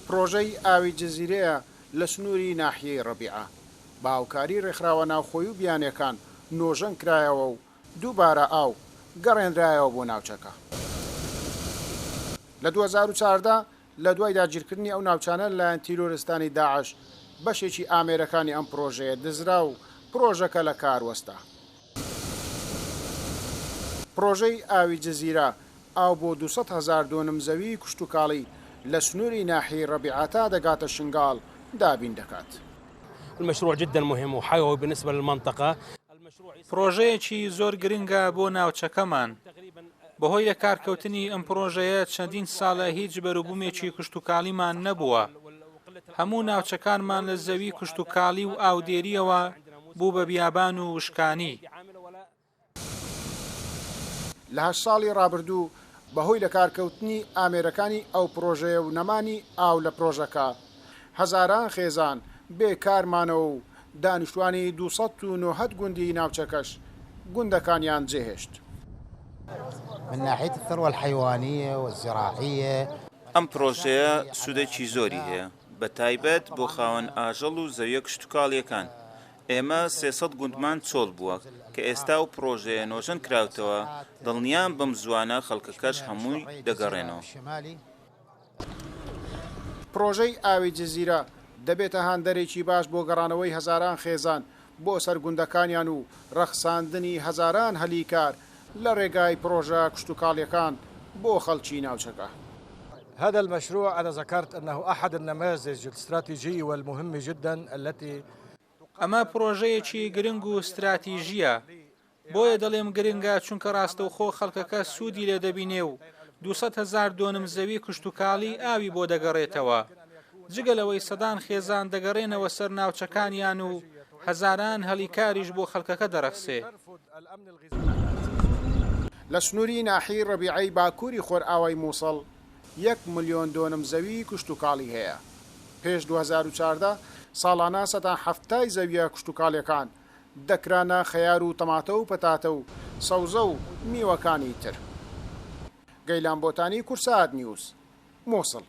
پڕۆژەی ئاوی جزیرەیە لە سنووری ناحیەی ڕەبیعە، بە هاوکاری ڕێکخراوە ناوخۆیی و بیانییەکان نۆژەن کرایەوە و دووبارە ئاو گەڕێنرایەوە بۆ ناوچەکە. لە 2014 لە دوای داگیرکردنی ئەو ناوچانە لەلایەن تیرۆرستانی داعش، بەشێکی ئامێرەکانی ئەم پڕۆژەیە دزرا و پڕۆژەکە لە کار وەستا. پڕۆژەی ئاوی جزیرە ئاو بۆ 200,000 دۆنم زەویی کشتوکاڵی لە سنووری ناحیەی ڕەبیعە تا دەگاتە شنگال دابین دەکات. المشروع جدا مهم وحيوي بالنسبة للمنطقة. پڕۆژەیەکی زۆر گرنگە بۆ ناوچەکەمان. بەهۆی لەکارکەوتنی ئەم پڕۆژەیە چەندین ساڵە هیچ بەروبوومێکی کشتوکاڵیمان نەبووە. هەموو ناوچەکانمان لە زەوی کشتوکاڵی و ئاودێرییەوە بوو بە بیابان و وشکانی. لە هەشت ساڵی ڕابردوو بەهۆی لەکارکەوتنی ئامێرەکانی ئەو پڕۆژەیە و نەمانی ئاو لە پرۆژەکە، هەزاران خێزان بێ کار مانەوە و دانیشتوانی 290 گوندی ناوچەکەش گوندەکانیان جێهێشت. من ناحیە الثروە الحیوانیە والزراعیە. ئەم پڕۆژەیە سوودێکی زۆری هەیە، بەتایبەت بۆ خاوەن ئاژەڵ و زەویە کشتوکاڵییەکان، ئێمە 300 گوندمان چۆڵ بووە، کە ئێستا ئەو پڕۆژەیە نۆژەن کراوتەوە، دڵنیام بەم زووانە خەڵکەکەش هەمووی دەگەڕێنەوە. پڕۆژەی ئاوی جزیرە دەبێتە هاندەرێکی باش بۆ گەڕانەوەی هەزاران خێزان بۆ سەر گوندەکانیان و ڕەخساندنی هەزاران هەلی کار لە ڕێگای پڕۆژە کشتوکاڵیەکان بۆ خەڵکی ناوچەکە. هذا المشروع أنا ذكرت أنه أحد النماذج الاستراتيجية والمهمة جدا التي ئەمە پڕۆژەیەکی گرنگ و ستراتیژییە، بۆیە دەڵێم گرنگە چونکە ڕاستەوخۆ خەڵکەکە سوودی لێ دەبینێ و 200,000 دۆنم زەوی کشتوکاڵی ئاوی بۆ دەگەڕێتەوە، جگە لەوەی سەدان خێزان دەگەڕێنەوە سەر ناوچەکانیان و هەزاران هەلی کاریش بۆ خەڵکەکە دەڕەخسێ. لە سنووری ناحیەی ڕەبیعەی باکووری خۆرئاوای مووسڵ، یەک ملیۆن دۆنم زەویی کشتوکاڵی هەیە. پێش 2014 ساڵانە سەتا حەفتای زەوییە کشتوکاڵییەکان دەکرانە خەیار و تەماتە و پەتاتە و سەوزە و میوەکانی تر. گەیلان بۆتانی، کوردسات نیوز، موسڵ.